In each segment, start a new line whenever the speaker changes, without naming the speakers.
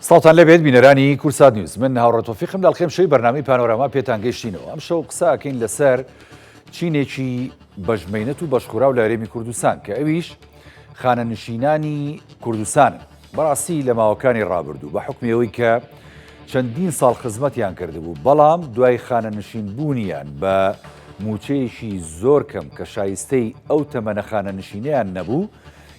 سڵاوتان لێبێت بینەرانی کوردسات نیوز من هاوڕێ تۆفیقم لە ئەڵقەی ئەمشەوی بەرنامەی پانۆراما پێتان گەیشتینەوە ئەمشەو قسە ئەکەین لەسەر چینێکی بەشمەینەت و بەشخوراو لە هەرێمی کوردستان کە ئەویش خانەنشینانی کوردستانن بەڕاستی لە ماوەکانی ڕابردوو بە حکمی ئەوەی کە چەندین ساڵ خزمەتیان کردبوو بەڵام دوای خانەنشین بوونیان بە موچەیەکی زۆر کەم کە شایستەی ئەو تەمەنە خانەنشینیان نەبوو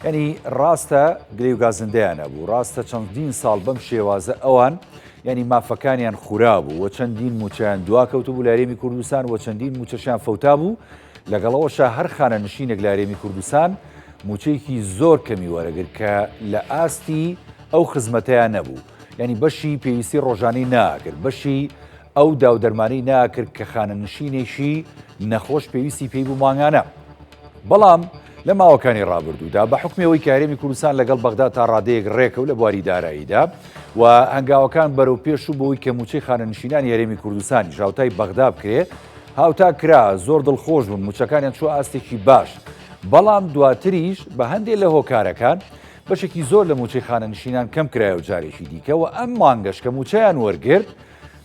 یانی ڕاستە گلەی و گازندەیان هەبوو، ڕاستە چەندین ساڵ بەم شێوازە ئەوان یانی مافەکانیان خورابوو و چەندین مووچەیان دواکەوتبوو لە هەرێمی کوردستان و چەندین مووچەشیان فەوتابوو، لەگەڵ ئەوەشا هەر خانەنشینێک لە هەرێمی کوردستان مووچەیەکی زۆر کەمی وەرەگرت کە لە ئاستی ئەو خزمەتەیان نەبوو، یانی بەشی پێویستی ڕۆژانەی ناکرد، بەشی ئەو داودەرمانەی ناکرد کە خانەنشینێکی نەخۆش پێویستی پێی بوو مانگانە. بەڵام لە ماوەکانی ڕابردوودا بە حوکمی ئەوەی کە هەرێمی کوردستان لەگەڵ بەغدا تا ڕادەیەک ڕێکەوت لە بواری داراییدا و هەنگاوەکان بەرەو پێش و بۆی کە مووچەی خانەنشینانی هەرێمی کوردستانیش هاوتای بەغدا بکرێ هاوتا کرا زۆر دڵخۆش بوون مووچەکانیان چووە ئاستێکی باش بەڵام دواتریش بە هەندێک لە هۆکارەکان بەشێکی زۆر لە مووچەی خانەنشینان کەم کرایەوە جارێکی دیکە و ئەم مانگەش کە مووچەیان وەرگرت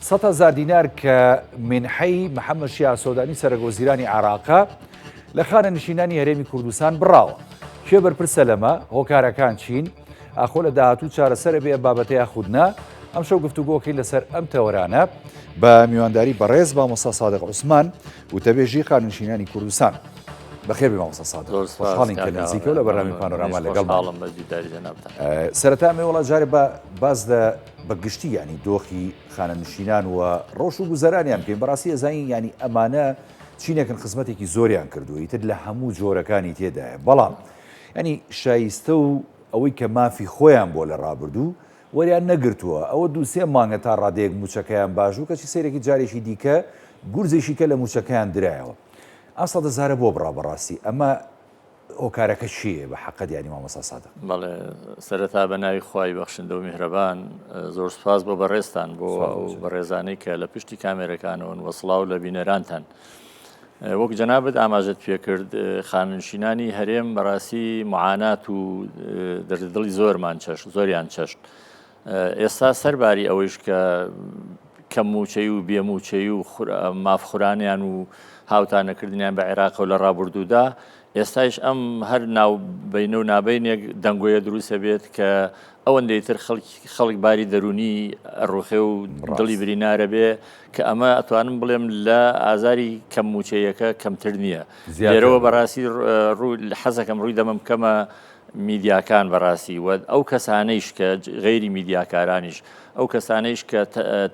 100,000 دینار کە مینحەی محەممەد شیاع سۆدانی سەرەکوەزیرانی عێراقە لە خانەنشینانی هەرێمی کوردستان بڕاوە. کێ بەرپرسە لەمە؟ هۆکارەکان چین؟ ئاخۆ لە داهاتوو چارەسەرە بێ ئەم بابەتە یاخود نا؟ ئەمشەو گفتوگۆکەین لەسەر ئەم تەوەرانە بە میوانداری بەڕێز مامۆستا سادق عوسمان وتەبێژی خانەنشینانی کوردستان. بەخێر بێ مامۆستا سادق.
زۆر سپاس
خۆشحاڵین کە
کاک
نزیکەوە لە بەرنامەی
ئاوەڵ.
پانۆراما
منیش
لەگەڵمان.
خۆشحاڵم بە دیداری جەنابتان.
سەرەتا ئەمەوێ وەڵا جارێ با باس لە بە گشتی یانی دۆخی خانەنشینان و ڕەوش و گوزەرانیان بکەین بەڕاستی ئەزانین یانی ئەمانە چینێکن خزمەتێکی زۆریان کردووە ئیتر لە هەموو جۆرەکانی تێدایە بەڵام ینی شایستە و ئەوەی کە مافی خۆیان بۆ لە ڕابردوو وەریان نەگرتووە ئەوە دووسێ مانگە تا ڕادەیەک موچەکەیان باش بوو کەچی سەیرێکی جارێکی دیکە گورزێکی کە لە موچەکەیان درایەوە ئەم سەدەزارە بۆ بڕا بەڕاستی ئەمە هۆکارەکە چییە بە حەقت یانی مامۆستا سادق؟
بەڵێ سەرەتا بە ناوی خوای بەخشندە و میهرەبان زۆر سوپاس بۆ بەڕێزتان بۆ ئەو بەڕێزانەی کە لە پشتی کامێرەکانەوەن وە سڵاو لە بینەرانتان. وەک جەنابت ئاماژەت پێکرد خانەنشینانی هەرێم بەڕاستی معانات و دەرددڵی زۆرمان چەشت زۆریان چەشت. ئێستا سەرباری ئەوەیش کە کەم مووچەی و بێ مووچەی و ماف خورانیان و هاوتا نەکردنیان بە عێراقەوە لە ڕابردوودا، ئێستایش ئەم هەر ناو بەینە و نابەینێک دەنگۆیە دروستە بێت کە ئەوەندەی تر خەڵک باری دەروونی ئەڕوخێ و دڵی برینارە بێ کە ئەمە ئەتوانم بڵێم لە ئازاری کەم مووچەیەکە کەمتر نییە. لێرەوە بەڕاستی ڕوو حەزەکەم ڕووی دەمم بکەمە میدیاکان بەڕاستی و ئەو کەسانەیش کە غەیری میدیاکارانیش ئەو کەسانەیش کە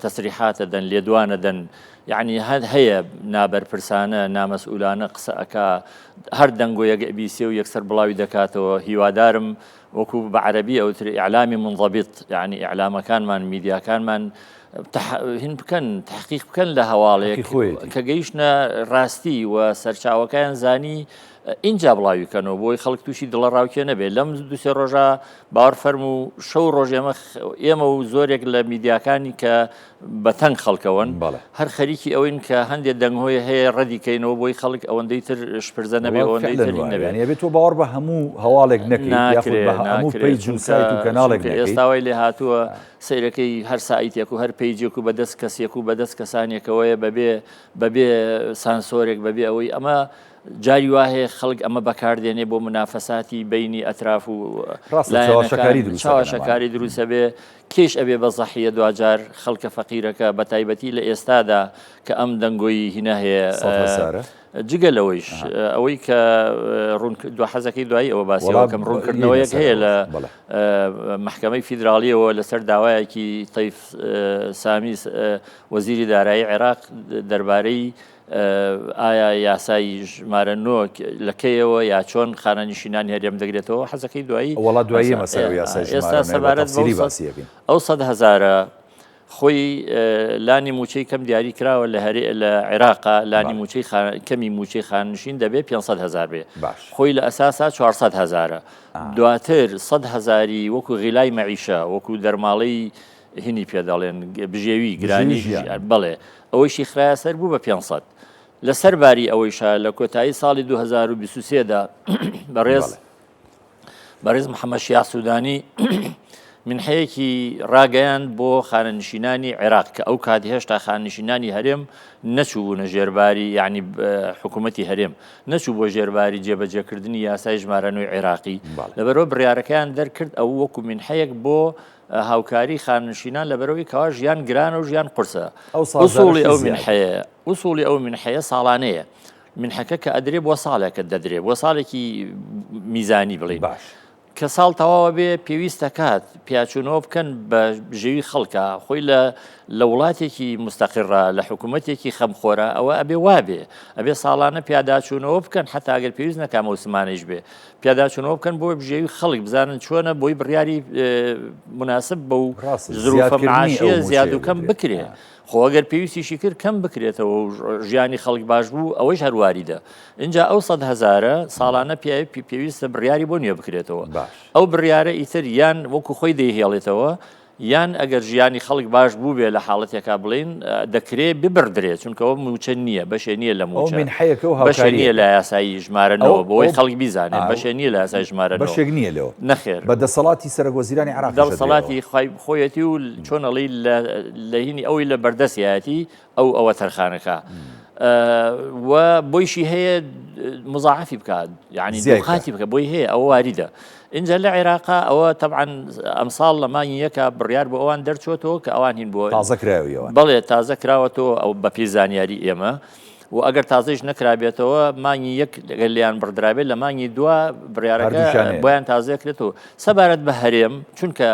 تەسریحاتە دەن لێدوانە دەن یعنی هەر هەیە نابەرپرسانە نامەسئولانە قسە ئەکا هەر دەنگۆیەک ئەبیسێ و یەکسەر بڵاوی دەکاتەوە هیوادارم وەکو بە عەرەبی ئەوترێ ئیعلامی منضبط یعنی ئیعلامەکانمان میدیاکانمان هین بکەن تحقیق بکەن لە هەواڵێک کە گەیشتە ڕاستی و سەرچاوەکەیان زانی ئینجا بڵاوی کەنەوە بۆی خەڵک تووشی دڵەڕاوکێ نەبێت لەم دوسێ ڕۆژە باوەڕ فەرموو شەو ڕۆژ ئێمە ئێمە و زۆرێک لە میدیاکانی کە بەتەنگ خەڵکەوەن هەر خەریکی ئەوین کە هەندێک دەنگۆی هەیە ڕەدی کەینەوە بۆی خەڵک ئەوەندەی تر شپرزە نەبێ ئەوەندەی تر نەبێ
ئەبێت تۆ باوەڕ بە هەموو هەواڵێک نەکەیت یاخود بە هەموو page و سایت و کەناڵێک نەکەیت
ئێستا وای لێ هاتووە سەیرەکەی هەر سایتێک و هەر page ێک و بەدەست کەسێک و بەدەست کەسانێکەوەیە بەبێ بەبێ سانسۆرێک بەبێ ئەوەی ئەمە جاری وا هەیە خەڵک ئەمە بەکاردێنێ بۆ منافەساتی بەینی ئەتراف و
ڕاستە چەواشەکاری دروست دەکەن ئەمانە.
چەواشەکاری دروست ئەبێ، کێش ئەبێ بە زەحیە دواجار خەڵکە فەقیرەکە بەتایبەتی لە ئێستادا کە ئەم دەنگۆی هینە هەیە
سەدهەزارە.
جگە لەوەیش ئەوەی کە ڕوون دو حەزەکەی دوایی ئەوە باسی
وەڵا
کەم ڕوونکردنەوەیەک هەیە لە
بەڵێ.
مەحکەمەی فیدراڵیەوە لەسەر داوایەکی تەیف سامی وەزیری دارایی عێراق دەربارەی ئایا یاسای ژمارە نۆ لە کەیەوە یا چۆن خانەنشینانی هەرێم دەگرێتەوە حەزەکەی دوایی
وەڵا دوایی ئێمە سەر یاسای
ئێستا سەبارەت
باسیەکەین
ئەو سەد هەزارە خۆی لانی موچەی کەم دیاری کراوە لە هەرێ لە عێراقا لانی موچەی کەمی موچەی خانشین دەبێت 500 هزار بێ
باش
خۆی لە ئەساسا 400 هزارە دواتر 100 هزاری وەکو غیلای مەعیشە وەکو دەرماڵەی هینی پێ دەڵێن بژێوی گرانی ژیان بەڵێ ئەوەیشی خرایە سەر بوو بە 500 لەسەر باری ئەوەیشە لە کۆتایی ساڵی 2023 دا بەڕێز بەڕێز محەممەد شیاع سوودانی مینحەیەکی ڕاگەیاند بۆ خانەنشینانی عێراق کە ئەو کات هێشتا خانەنشینانی هەرێم نەچووبوونە ژێرباری یعنی حکوومەتی هەرێم نەچوو بۆ ژێرباری جێبەجێکردنی یاسای ژمارە نۆی عێراقی لەبەرەوە بڕیارەکەیان دەرکرد ئەو وەکو مینحەیەک بۆ هاوکاری خانەنشینان لەبەرەوەی کەوا ژیان گرانە و ژیان قورسە ئوسوڵی ئەو مینحەیە ئوسوڵی ئەو مینحەیە ساڵانەیە مینحەکە کە ئەدرێ بۆ ساڵێکە دەدرێ بۆ ساڵێکی میزانی بڵێ باش کە ساڵ تەواوە بێ پێویست دەکات پیاچوونەوە بکەن بە بژێوی خەڵکە خۆی لە لە وڵاتێکی مستەقڕە لە حکوومەتێکی خەمخۆرە ئەوە ئەبێ وابێ ئەبێ ساڵانە پیاداچوونەوە بکەن حتا ئەگەر پێویست نەکا مەوسمانەیش بێ پیاداچوونەوە بکەن بۆ بژێوی خەڵک بزانن چۆنە بۆی بڕیاری مناسب بە و زروفە معاشیە زیاد و کەم بکرێ. خۆ ئەگەر پێویستیشی کرد کەم بکرێتەوە و ژیانی خەڵک باش بوو ئەوەیش هەر واریدە ئینجا ئەو سەد هەزارە ساڵانە پێویستە بڕیاری بۆ نوێ بکرێتەوە ئەو بڕیارە ئیتر یان وەکو خۆی دەیهێڵێتەوە یان ئەگەر ژیانی خەڵک باش بوو بێ لە حاڵەتێکا بڵین دەکرێ ببڕدرێت چونکەەوە موچە نییە بەشێ نییە لە موچە بەشێ نییە لە یاسایی ژمارەەوە بۆی خەڵک بیزانێت بەشێ نییە لە یاسای ژمارە
بەشێک نییە لەوە
نەخێر
بە دەسەڵاتی سەرەک وەزیرانی عراق
دەسەڵاتی خی خۆیەتی و چۆن ئەڵێی لە هینی ئەوی لە بەردەستیایەتی ئەو ئەوە تەرخانەکە و بۆیشی هەیە مزاعفی بکات یعنی دووقاتی بکە بۆی هەیە ئەوە واریدە اینجا لە عێراقا ئەوە طبعا ئەمساڵ لە مانگی یەکە بڕیار بۆ ئەوان دەرچۆتەوە کە ئەوان هین بۆ
تازە کراویەوە
بەڵێ تازە کراوەتەوە ئەو بەپی زانیاری ئێمە و ئەگەر تازەیش نەکرابێتەوە مانگی یەک لەگەر لێیان بڕدرابێت لە مانگی دوا بڕیارەکە بۆیان تازەکرێتەوە سەبارەت بە هەرێم چونکە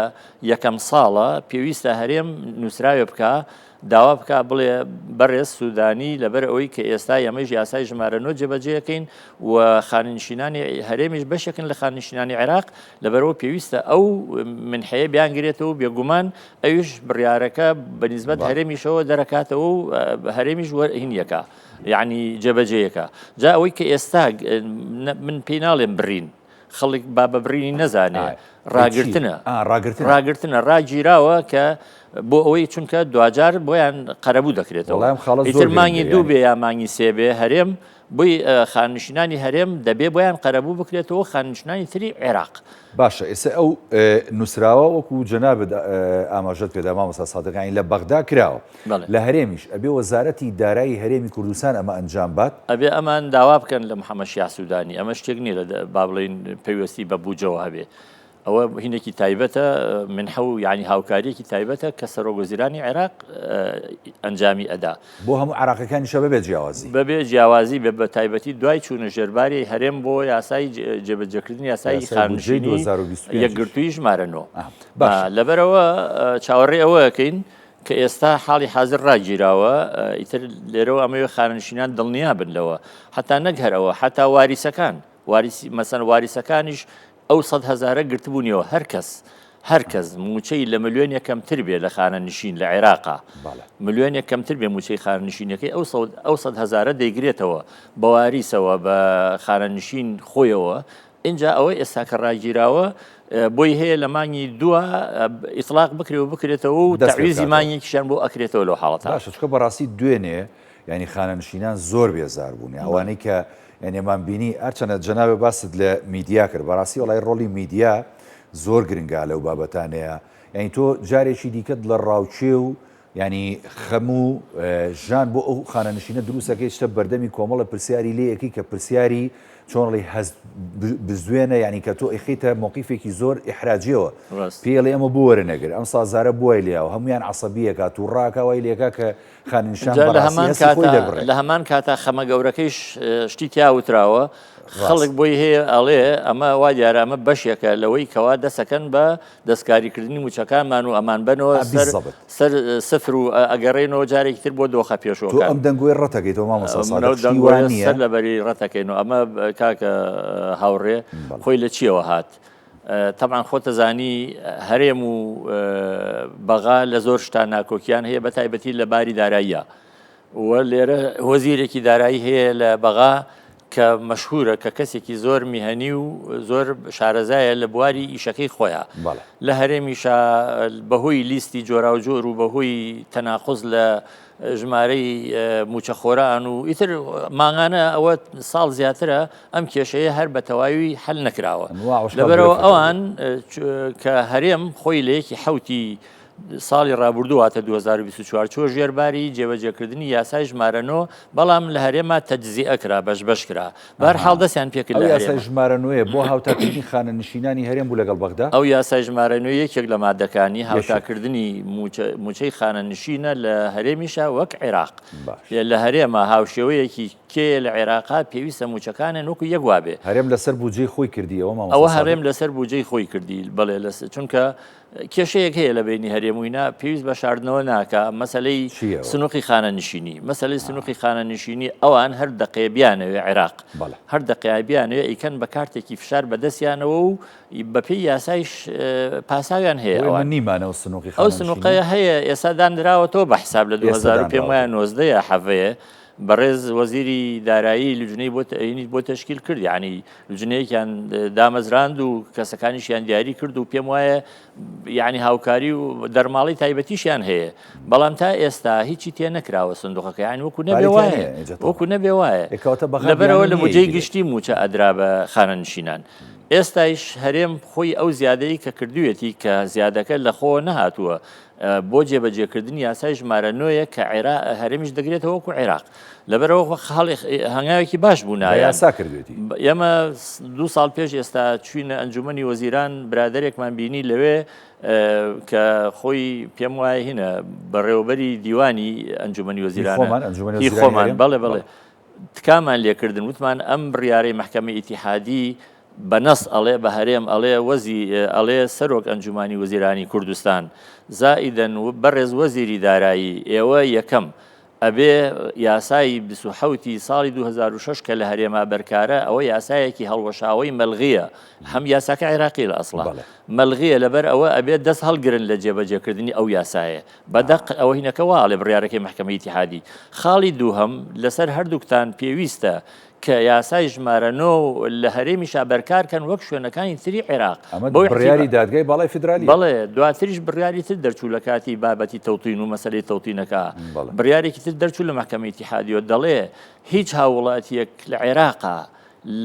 یەکەم ساڵە پێویستە هەرێم نووسراوێ بکا داوا بکا بڵێ بەڕێز سوودانی لەبەر ئەوەی کە ئێستا ئێمەیش یاسای ژمارە نۆ جێبەجێەکەین و خانەنشینانی هەرێمیش بەشێکن لە خانەنشینانی عێراق لەبەرەوە پێویستە ئەو منحەیە بیانگرێتەوە بێگومان ئەویش بڕیارەکە بە نیسبەت هەرێمیشەوە دەرەکاتەوە و هەرێمیش هینیەکە یعنی جێبەجێیەکە جا ئەوەی کە ئێستا من پێی ناڵێم بڕین خەڵک با بە بڕینی نەزانێ ڕاگرتنە ڕاگرتنە ڕاگیراوە کە بۆ ئەوەی چونکە دواجار بۆیان قەرەبوو دەکرێتەوە ئیتر مانگی دوو بێ یا مانگی سێ بێ هەرێم بۆی خانشینانی هەرێم دەبێ بۆیان قەرەبوو بکرێتەوە خانشنانی تری عێراق.
باشە ئێستا ئەو نووسراوە وەکو جەنابت ئاماژەت پێدا مامۆستا سادق یانی لە بەغدا کراوە لە هەرێمیش ئەبێ وەزارەتی دارایی هەرێمی کوردستان ئەمە ئەنجام بات؟
ئەبێ ئەمان داوا بکەن لە محەمەد شیاع سودانی، ئەمە شتێک نییە لە با بڵێین پەیوەستی بە بودجەوە هەبێ، ئەوە هینێکی تایبەتە منحە و یانی هاوکارییەکی تایبەتە کە سەرۆک وەزیرانی عێراق ئەنجامی ئەدا.
بۆ هەموو عێراقیەکانیشە بەبێ جیاوازی.
بەبێ جیاوازی بێ بە تایبەتی دوای چوونە ژێرباری هەرێم بۆ یاسای جێبەجێکردنی یاسای خانەنشینی یەکگرتووی ژمارە نۆ. لەبەرئەوە چاوەڕێی ئەوە ئەکەین کە ئێستا حاڵی حازر ڕاگیراوە، ئیتر لێرەوە ئەمەوێ خانەنشینان دڵنیا بن لەوە، حەتا نەک هەر ئەوە، حەتا واریسەکان، واریسی مەسەن واریسەکانیش ئەو سەد هەزارە گرتبوونیەوە، هەر کەس هەر کەس مووچەی لە ملیۆنێک کەمتر بێ لە خانەنشین لە عێراقا، ملیۆنێک کەمتر بێ مووچەی خانەنشینەکەی ئەو سەد ئەو سەد هەزارە دەیگرێتەوە بە واریسەوە بە خانەنشین خۆیەوە، ئینجا ئەوەی ئێستا کە ڕاگیراوە بۆی هەیە لە مانگی دووە ئیتڵاق بکرێ و بکرێتەوە و تەعویزی مانگێکیشیان بۆ ئەکرێتەوە لەو حاڵەتە.
باشە چونکە بەڕاستی دوێنێ یانی خانەنشینان زۆر بێزار بوون ئەوانەی کە یانێمان بینی هەرچەنە جەنابێ باست لە میدیا کرد بەڕاستی وەڵای ڕۆڵی میدیا زۆر گرنگە لەو بابەتانەیە یانی تۆ جارێکی دیکە دڵەڕاوکێ و یانی خەم و ژان بۆ ئەو خانەنشینە دروست ئەکەی چتە بەردەمی کۆمەڵە پرسیاری لێ ئەکەی کە پرسیاری چۆن ئەڵێی هەست بزوێنە یانی کە تۆ ئەیخەیتە مەوقیفێکی زۆر ئیحراجیەوە پێی ئەڵێی ئەمە بۆ وەرنەگر ئەم سازارە بۆ وای لێیاوە هەموویان عەسەبی ئەکا تووڕە ئەکا وای لێکا کە خانەنشان
جا لە
بەڕاستی
هەمان
هەستی خۆی
کاتا
دەربڕێ.
لە هەمان کاتا خەمە گەورەکەیش شتی تیا وتراوە خەڵک
ڕاست.
بۆی هەیە ئەڵێ ئەمە وا دیارە ئەمە بەشێکە لەوەی کەوا دەسەکەن بە دەستکاریکردنی مووچەکانمان و ئەمانبەنەوە سەر
بالضبط.
سەر سفر و ئەگەڕێینەوە جارێکی تر بۆ دۆخە
تۆ
پێشووەکان.
ئەم دەنگۆیە ڕەتەکەیتەوە مامۆستا
من ئەو
سادق شتی وا
دەنگۆیە
نییە؟
سەر لەبەری ڕەتەکەینەوە ئەمە کاکە هاوڕێ
بەڵێ.
خۆی لە چییەوە هات؟ تەبعەن خۆتەزانی هەرێم و بەغا لە زۆر شتا ناکۆکیان هەیە بە تایبەتی لە باری داراییە و لێرە وەزیرێکی دارایی هەیە لە بەغا کە مەشهورە کە کەسێکی زۆر میهەنی و زۆر شارەزایە لە بواری ئیشەکەی خۆیان لە هەرێمیشا بەهۆی لیستی جۆراوجۆر و بەهۆی تەناقوز لە ژمارەی موچەخۆران و ئیتر مانگانە ئەوە ساڵ زیاترە ئەم کێشەیە هەر بە تەواوی حل نەکراوە لەبەرەوە ئەوان کە هەرێم خۆی لە یەکی حوتی ساڵی ڕابردوو واتە 2024 چووە ژێر باری جێبەجێکردنی یاسای ژمارە نۆ، بەڵام لە هەرێما تەجزیئە کرا، بەش بەش کرا. بەهەرحاڵ دەستیان پێکرد
ئەو
لە
یاسای
هەرێما.
ژمارە نۆیە بۆ هاوتاکردنی خانەنشینانی هەرێم بوو لەگەڵ بەغدا؟
ئەو یاسای ژمارە نۆ یەکێک لە مادەکانی
یەکێک.
هاوتاکردنی مووچە مووچەی خانەنشینە لە هەرێمیشا وەک عێراق.
باش.
لە هەرێما هاوشێوەیەکی کێیە لە عێراقا پێویستە مووچەکانیان وەکو یەک وابێ.
هەرێم لەسەر بودجەی خۆی کردی ئەوە مامۆستا
ئەوە
سادق؟
هەرێم لەسەر بودجەی خۆی کردی بەڵێ لەس چونکە کێشەیەک هەیە لە بەینی هەرێم و ئینا پێویست بە شاردنەوە ناکا مەسەلەی
چییە ئەوە؟
سنوقی خانەنشینی مەسەلەی سنوقی خانەنشینی ئەوان هەر دەقەیە بیانەوێ عێراق
بەڵێ.
هەر دەقەیە بیانەوێ ئەیکەن بە کارتێکی فشار بەدەستیانەوە و بەپێی یاسایش پاساویان هەیە
بۆ ئێمە
ئەوان
نیمانە ئەو سنوقی
ئەو
خانەنشینیە؟
سنوقەیە هەیە ئێستا دانراوەتەوە بە حساب لە
ئێستا
2000 پێم وایە
دانراوەتەوە.
19 یا حەڤەیە بەڕێز وەزیری دارایی لجنەی بۆ تەئینی بۆ تەشکیل کرد یعنی لجنەیەکیان دامەزراند و کەسەکانیشیان دیاری کرد و پێم وایە یعنی هاوکاری و دەرماڵی تایبەتیشیان هەیە بەڵام تا ئێستا هیچی تێ نەکراوە سندوقەکە یعنی وەکو نەبێ
پارەی تیا
وایە
نییە ئینجا
وەکو
تەواو.
نەبێ وایە
ئێ کەواتە بەغا
لەبەرەوە
بیانوو
لە
نییە
بودجەی
ئیگرێ.
گشتی مووچە ئەدرا بە خانەنشینان ئێستایش هەرێم خۆی ئەو زیادەی کە کردوویەتی کە زیادەکە لە خۆوە نەهاتووە بۆ جێبەجێکردنی یاسای ژمارە نۆیە کە عێرا هەرێمیش دەگرێتەوە وەکو عێراق لەبەرەوە خاڵی هەنگاوێکی باش بوو
بە
نایان
یاسا کردوێتی.
ئێمە دوو ساڵ پێش ئێستا چوینە ئەنجومەنی وەزیران برادەرێکمان بینی لەوێ کە خۆی پێم وایە هینە بەڕێوەبەری دیوانی ئەنجومەنی
هی
وەزیرانە
خۆمان ئەنجومەنی
هی
وەزیرانی
خۆمان
هەرێم؟
بەڵێ بەڵێ
بەڵێ.
تکامان لێکردن وتمان ئەم بڕیارەی مەحکەمەی ئیتیحادی بە نەس ئەڵێ بە هەرێم ئەڵێ وەزی ئەڵێ سەرۆک ئەنجومانی وەزیرانی کوردستان زائیدەن بەڕێز وەزیری دارایی ئێوە یەکەم ئەبێ یاسای 27 ی ساڵی 2006 کە لە هەرێما بەرکارە ئەوە یاسایەکی هەڵوەشاوەی مەلغیە هەم یاساکە عێراقی لە ئەسڵا مەلغیە لەبەر ئەوە ئەبێ دەست هەڵگرن لە جێبەجێکردنی ئەو یاسایە بە دەق ئەوە هینەکە وا ئەڵێ بڕیارەکەی مەحکەمەی ئیتیحادی خاڵی دووهەم لەسەر هەردووکتان پێویستە کە یاسای ژمارە نۆ لە هەرێمیشا بەرکار کەن وەک شوێنەکانی تری عێراق.
ئەمە
بەو
بڕیاری
ئیعتیبا
دادگای باڵای فیدرالییە.
بەڵێ، دواتریش بڕیاری تر دەرچوو لە کاتی بابەتی تەوتین و مەسەلەی تەوتینەکە.
بەڵێ.
بڕیارێکی تر دەرچوو لە مەحکەمەی ئیتیحادیەوە دەڵێ هیچ هاووڵاتییەک لە عێراقا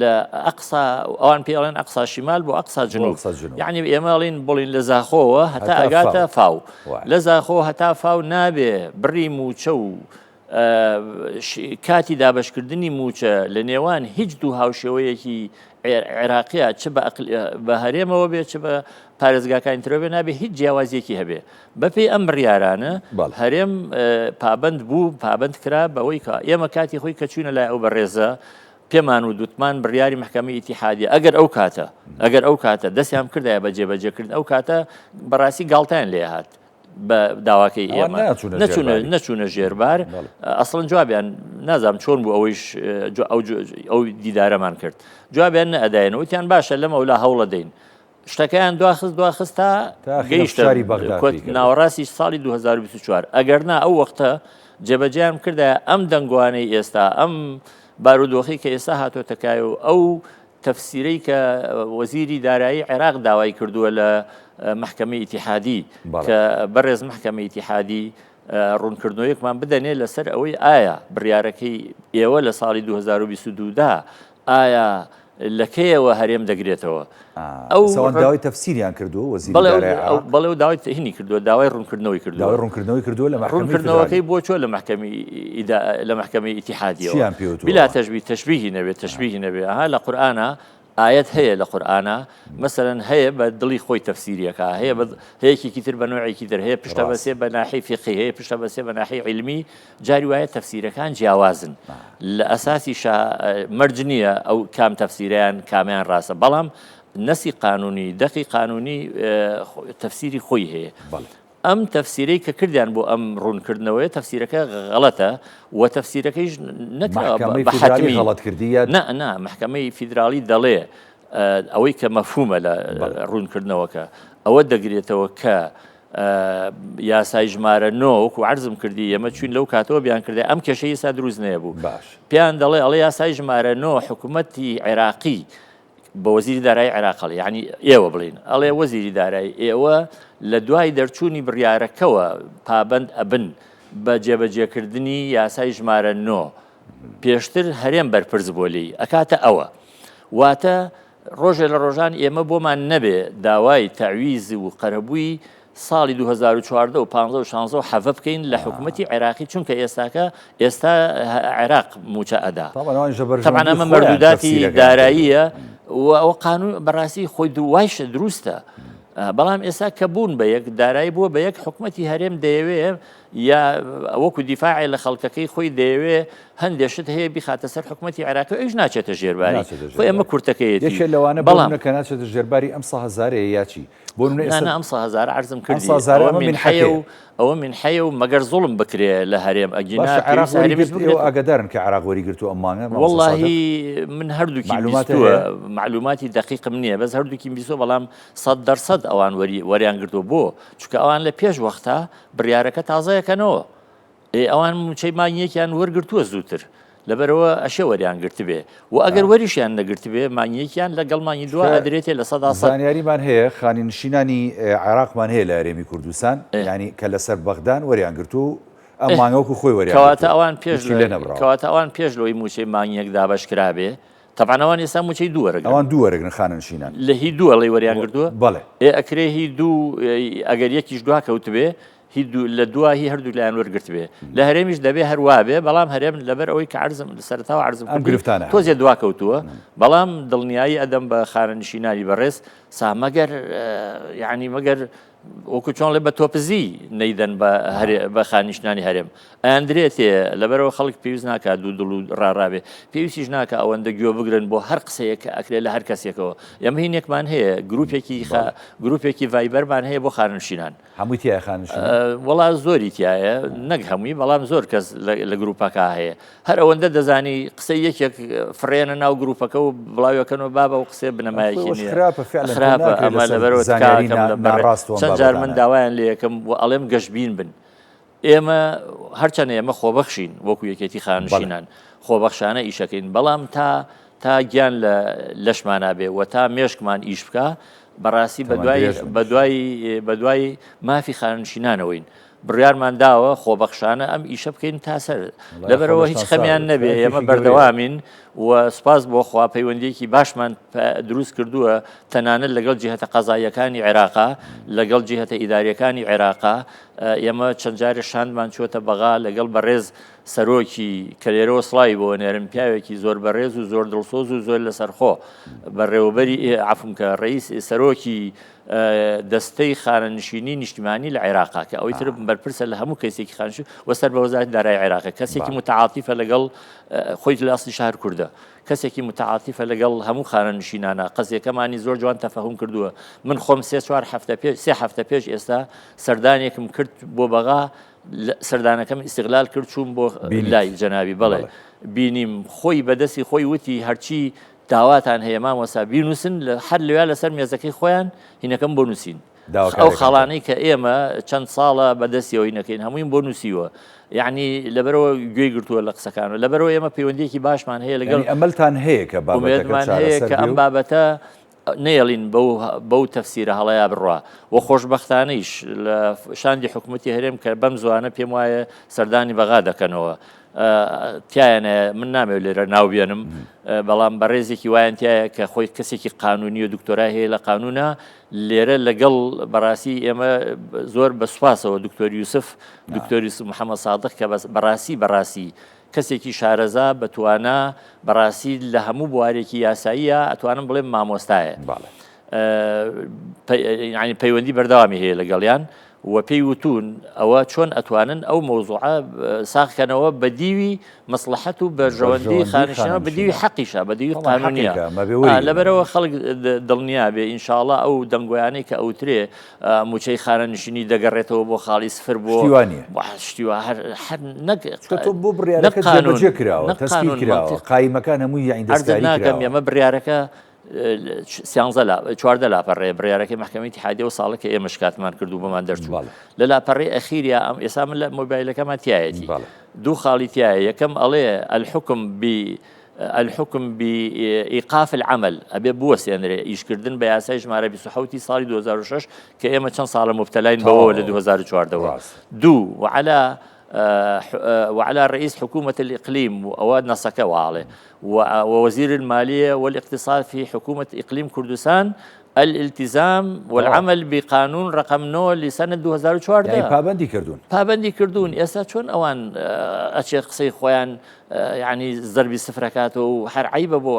لە ئەقسا ئەوان پێی ئەڵێن ئەقسا شیمال بۆ ئەقسا
بۆ
جنوب
ئەقسا جنوب.
یەعنی ئێمە ئەڵێین بڵین لە زاخۆوە هەتا
هەتا
ئەگاتە
فاو.
فاو.
وایە.
لە زاخۆ هەتا فاو نابێ بڕی مووچە و کاتی دابەشکردنی مووچە لە نێوان هیچ دوو هاوشێوەیەکی عێراقیە چ بە هەرێمەوە بێ چ بە پارێزگاکانی ترەوە بێ نابێ هیچ جیاوازیەکی هەبێ بەپێی ئەم بڕیارانە هەرێم پابند بوو پابند کرا بەوەی کە ئێمە کاتی خۆی کە چوینە لای ئەو بەڕێزە پێمان و دوتمان بڕیاری محکمەی ئیتیحادی ئەگەر ئەو کاتە ئەگەر ئەو کاتە دەستیان کردایە بە جێبەجێکردن ئەو کاتە بەڕاستی گاڵتەیان لێ هات بە داواکەی ئێمە نەچوونە نەچوونە ژێربار ئەسڵەن جوابیان نازانم چۆن بوو ئەوەیش ئەو دیدارەمان کرد جوابیان نەئەداین وتیان باشە لەمەولا هەوڵە دەین شتەکەیان دواخست دواخست تا گەیشتە ناوەڕاستی ساڵی 2024 ئەگەر نا ئەو وەختە جێبەجێیان کردە ئەم دەنگوانەی ئێستا ئەم بارودۆخی کە ئێستا هاتۆتەکای و ئەو تەفسیرەی کە وەزیری دارایی عێراق داوای کردووە لە مەحکەمەی ئیتیحادی کە بەڕێز مەحکەمەی ئیتیحادی ڕوونکردنەوەیەکمان بدەنێ لەسەر ئەوەی ئایا بڕیارەکەی ئێوە لە ساڵی 2022 دا ئایا لە کەیەوە هەرێم دەگرێتەوە
ئەو داوای تەفسیریان کردووە وەزیری دارایی عێراق
بەڵێ و داوای هینی کردووە داوای ڕوونکردنەوەی کردووە
داوای ڕوونکردنەوەی کردووە لە مەحکەمەی
ڕوونکردنەوەکەی بۆ چۆ لە مەحکەمەی لە مەحکەمەی ئیتیحادیەوە
چیان پێ وتووە؟
بلا تەشبیه تەشبیهی نەبێ تەشبیهی نەبێ ئەها لە قورئانا ئایەت هەیە لە قورئانا مەسەلەن هەیە بە دڵی خۆی تەفسیریەکە هەیە بە هەیەکێکی تر بە نوعێکی تر هەیە پشتە بەسێ بە ناحی فیقهی هەیە پشتە بەسێ بە ناحی عیلمی جاری وایە تەفسیرەکان جیاوازن لە ئەساسیشا مەرج نییە ئەو کام تەفسیرەیان کامیان ڕاستە بەڵام نەسی قانونی دەقی قانونی تەفسیری خۆی هەیە ئەم تەفسیرەی کە کردیان بۆ ئەم ڕوونکردنەوەیە تەفسیرەکە غەڵەتە و تەفسیرەکەیش نەکراوە بە حەتمی
غەڵەت کردیە
نا نا مەحکەمەی فیدراڵی دەڵێ ئەوەی کە مەفهومە لە ڕوونکردنەوەکە ئەوە دەگرێتەوە کە. یاسای ژمارە نۆ وەکو عەرزم کردی ئێمە چوین لەو کاتەوە بیان کردی ئەم کێشەی ئێستا دروست نەبوو
باش
پێیان دەڵێ ئەڵێ یاسای ژمارە نۆ حکوومەتی عێراقی بە وەزیری دارایی عێراق ئەڵێ یعنی ئێوە بڵین ئەڵێ وەزیری دارایی ئێوە لە دوای دەرچوونی بڕیارەکەوە پابند ئەبن بە جێبەجێکردنی یاسای ژمارە نۆ پێشتر هەرێم بەرپرس بۆ لێی ئەکاتە ئەوە واتە ڕۆژێ لە ڕۆژان ئێمە بۆمان نەبێ داوای تەعویز و قەرەبووی ساڵی 2014 و 15 و 16 و حەڤە بکەین لە حکوومەتی عێراقی چونکە ئێستاکە ئێستا عێراق موچە ئەدا
طبعا
ئەمە مەردوداتی داراییە و ئەوە قانون بەڕاستی خۆی دووایشە دروستە بەڵام ئێستا کە بوون بە یەک دارایی بووە بە یەک حکوومەتی هەرێم دەیەوێ یا وەکو دیفاعێ لە خەڵکەکەی خۆی دەیەوێ هەندێ شت هەیە بیخاتە سەر حکومەتی عێراقی ئەویش ناچێتە ژێرباری
ناچێتە
خۆی ئەمە
ژێرباری.
کورتەکەیەتی
یەکێ لەوانە بۆ
بەڵام
نمونە کە ناچێتە ژێرباری ئەم سە هەزارەیە یا چی بۆ نمونە
نا
ئێستا
نا ئەم سە هەزارە عەرزم
ئەم
کردی
سە هەزارە
ئەوە
ئەمە
مینحەیە
مینحەکەیە.
و ئەوە مینحەیە و مەگەر زوڵم بکرێ لە هەرێم ئەگینا
باشە عێراق
پێویستە هەرێمیش
وەریگرت ئێوە
بگرێتەوە.
ئاگادارن کە عێراق وەریگرتووە ئەم مانگە مامۆستا سادق؟
وەڵاهی من هەردووکیم
مەعلوماتە
بیستووە
هەیە؟
مەعلوماتی دەقیقم نییە بەس هەردووکیم بیستووە بەڵام 100% ئەوان وەری وەریان گرتووە بۆ چونکە ئەوان لە پێش وەختا بڕیارەکە تازەیەکەنەوە ئێ ئەوان موچەی مانگیەکیان وەرگرتووە زووتر لەبەرەوە ئەشێ وەریان گرتبێ و ئەگەر وەریشیان نەگرتبێ مانگیەکیان لەگەڵ مانگی دوا ئەدرێتێ 100%.
زانیاریمان هەیە خانەنشینانی عێراقمان هەیە لە هەرێمی کوردستان یانی کە لەسەر بەغدان وەریان گرتووە و ئەم مانگە وەکو خۆی وەریان
کەواتە ئەوان پێش
هیچی لێ نەبڕاوە.
کەواتە ئەوان پێش لەوەی موچەی مانگیەک دابەش کرابێ تەبعەن ئەوان ئێستا موچەی دوو وەرەگرن.
ئەوان دوو وەرەگرن خانەنشینان.
لە هی دوو ئەڵێی وەریان گرتووە؟
بەڵێ.
ئێ ئەکرێ هی دوو ئەگەر یەکیش دوا کەوتبێ هی دوو لە دوا هی هەردوو لایان وەرگرتبێ. لە هەرێمیش دەبێ هەر وابێ بەڵام هەرێم لەبەر ئەوەی کە عەرزم لە سەرەتاوە عەرزم
ئەم
کردی
گرفتانە هەن.
تۆزێ دوا کەوتووە بەڵام دڵنیایی ئەدەم بە خانەنشینانی بەڕێز سا مەگەر یانی مەگەر وەکو چۆن ڵێ بە تۆپزی نەیدەن بە هەرێ بە خانیشنانی هەرێم ئەندرێتێ لەبەرەوە خەڵک پێویست ناکات دوو دڵ و ڕاڕابێ پێویستیش ناکە ئەوەندە گوێ بگرن بۆ هەر قسەیە کە ئەکرێت لە هەر کەسێکەوە ئێمە هینێکمان هەیە گروپێکی خە گروپێکی ڤایبەرمان هەیە بۆ خاننشینان
هەمووی تایە خانشین
وەڵا زۆری تایە نەک هەمووی بەڵام زۆر کەس لە گروپەکە هەیە هەر ئەوەندە دەزانی قسەی یەکێک فڕێنە ناو گروپەکە و بڵاویەکەنەوە بابە و قسەی بنەمایەکی
خۆش
نییە.
خراپە فعلا
خراپە
ناکرێت
ئەمە
لەسەر
لەبەرەوە
زانیاری
تکاکەم لە بەڕێ
ناڕاست و ئەم
چەند جار من
بابەتانە.
داوایان لێ یەکەم و ئەڵێم گەشبین بن ئێمە هەرچەنە ئێمە خۆبەخشین وەکو یەکێتی
بەڵێ.
خانشینان خۆبەخشانە ئیشەکەین بەڵام تا تا گیان لە لەشمانا بێ و تا مێشکمان ئیش بکا بەڕاستی
تەمەن
بەدوای
درێژ بن.
بەدوای بەدوای مافی خانەنشینانەوەین بڕیارمان داوە خۆبەخشانە ئەم ئیشە بکەین تا سەر لەبەرەوە هیچ خەمیان نەبێ ئێمە بەردەوامین و سپاس بۆ خوا پەیوەندیەکی باشمان دروست کردووە تەنانەت لەگەڵ جیهتە قەزاییەکانی عێراقا لەگەڵ جیهتە ئیداریەکانی عێراقا ئێمە چەند جارێ شاندمان چووەتە بەغا لەگەڵ بەڕێز سەرۆکی کە لێرەوە سڵاوی بۆ نێرم پیاوێکی زۆر بەڕێز و زۆر دڵسۆز و زۆر لەسەرخۆ بەڕێوەبەری عەفوم کە ڕئیس سەرۆکی دەستەی خانەنشینی نیشتیمانی لە عێراقا کە ئەوەی تر بەرپرسە لە هەموو کەیسێکی خانشین و سەر بە وەزارەتی دارایی عێراقە کەسێکی متعاتیفە لەگەڵ خۆی لە ئەسلی شار کوردە کەسێکی متعاتیفە لەگەڵ هەموو خانەنشینانە قەزیەکەمانی زۆر جوان تەفەهوم کردووە من خۆم سێ چوار هەفتە پێش سێ هەفتە پێش ئێستا سەردانێکم کرد بۆ بەغا سەردانەکەم ئیستغلال کرد چووم بۆ لای جەنابی بەڵێ بینیم خۆی بەدەستی خۆی وتی هەرچی داواتان هەیە مامۆستا بینوسن لە هەر لەویا لەسەر مێزەکەی خۆیان هینەکەم بۆ نووسین ئەو خاڵانەی کە ئێمە چەند ساڵە بەدەستیەوەی نەکەین هەموویم بۆ نووسیوە یعنی لەبەرەوە گوێی گرتووە لە قسەکان و لەبەرەوە ئێمە پەیوەندیەکی باشمان هەیە لەگەڵ
ئەمەلتان هەیە کە
ئومێدمان هەیە کە ئەم بابەتە نەیەڵین بەو بەو تەفسیرە هەڵەیە بڕوا و خۆشبەختانەیش لە شاندی حکوومەتی هەرێم کە بەم زوانە پێم وایە سەردانی بەغا دەکەنەوە تیایانە من نامەوێت لێرە ناو بێنم بەڵام بەڕێزێکی وایان تایە کە خۆی کەسێکی قانونی و دکتۆرای هەیە لە قانونە لێرە لەگەڵ بەڕاستی ئێمە زۆر بە سوپاسەوە دکتۆر یوسف دکتۆر یوسف محەممەد سادق کە بەس بەڕاستی بەڕاستی کەسێکی شارەزا بەتوانا بەڕاستی لە هەموو بوارێکی یاساییە ئەتوانم بڵێم مامۆستایە ینی پەیوەندی بەردەوامی هەیە لەگەڵیان و پێی وتوون ئەوە چۆن ئەتوانن ئەو مەوزوعە ساغ کەنەوە بە دیوی مەسڵەحەت و بەرژەوەندی خانشینەوە بە دیوی حەقیشە بە دیوی قانونیە لەبەرەوە خەڵک دڵنیا بێ ئینشاڵا ئەو دەنگۆیانەی کە ئەوترێ موچەی خانەنشینی دەگەڕێتەوە بۆ خاڵی سفر بۆ
شتیوانە
شتیوە هەر هەر نەک
تۆ بۆ بڕیارەکە جێبەجێ کراوە تەسکیل کراوە قایمەکان هەمووی یانی دەستکاری
کراوە ئێمە بڕیارەکە. سیانزە لا 14 لاپەڕەیە بڕیارەکەی مەحکەمەی ئیتیحادیە و ساڵە کە ئێمە شکاتمان کرد و بۆمان دەرچوو
بەڵێ.
لە لاپەڕەی ئەخیریا ئەم ئێستا من لە مۆبایلەکەمان تایەتی
بەڵێ.
دوو خاڵی تایە یەکەم ئەڵێ الحکم ب الحکم بإيقاف العمل ئەبێ بوەسێنرێ ئیشکردن بە یاسای ژمارە 27 ساڵی 2006 کە ئێمە چەند ساڵە مبتەلاین بەوەوە لە
تەواو
2014 وە
ڕاست.
دوو وعلى وعلى رئيس حكومة الإقليم وئەوە نەسەکە واڵێ ووزیر المالیە والاقتصاد في حكومة اقلیم کوردستان الالتزام والعمل بقانون رقم 9 لسنة 2014
یانی پابەندی کردوون.
پابەندی کردوون ئێستا چۆن ئەوان ئەچێ قسەی خۆیان یعنی زەربی سفرەکاتەوە و هەر عیبە بۆ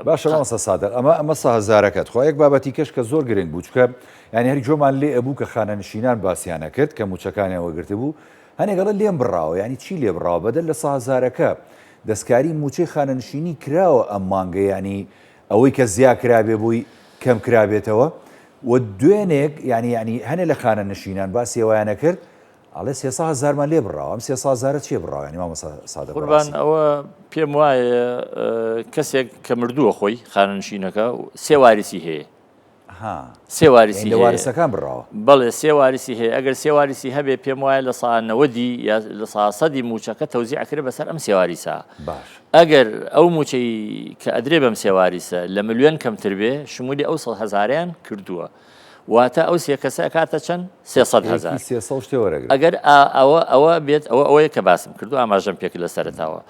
باشە مامۆستا سادق ئەمە ئەمە سە هەزارەکەت خوا یەک بابەتی کەش کە زۆر گرنگ بوو چونکە یانی هەر گوێمان لێ ئەبوو کە خانەنشینان باسیان ئەکرد کە مووچەکانیان وەرگرتبوو هەنێک ئەڵێ لێم بڕاوە یانی چی لێ بڕاوە بەدەر لە سە هەزارەکە دەستکاری مووچەی خانەنشینی کراوە ئەم مانگە یانی ئەوەی کە زیا کرابێ بۆی کەم کرابێتەوە و دوێنێک یانی یانی هەنێ لە خانەنشینان باسی ئەوەیان ئەکرد ئەڵێ سێ هەزارمان لێ بڕاوە ئەم سێ هەزارە چیە بڕاوە یانی مامۆستا سادق
قوربان
بەڕاستی.
ئەوە پێم وایە کەسێک کە مردووە خۆی خانەنشینەکە سێ واریسی هەیە
ها
سێ واریسی
یانی لە
هەیە.
وارسەکان بڕاوە.
بەڵێ سێ واریسی هەیە ئەگەر سێ واریسی هەبێ پێم وایە لە سا نەوەدی یا لە سا سەدی مووچەکە تەوزیع ئەکرێ بەسەر ئەم سێ واریسە.
باش.
ئەگەر ئەو مووچەی کە ئەدرێ بەم سێ واریسە لە ملیۆن کەمتر بێ شمولی ئەو سەد هەزارەیان کردووە. واتە ئەو سێ کەسە ئەکاتە چەند؟ 300 هەزار.
یەکی 300 و شتێ وەرەگرن.
ئەگەر ئەوە ئەوە بێت ئەوە ئەوەیە کە باسم کرد و ئاماژەم پێ کرد لە سەرەتاوە.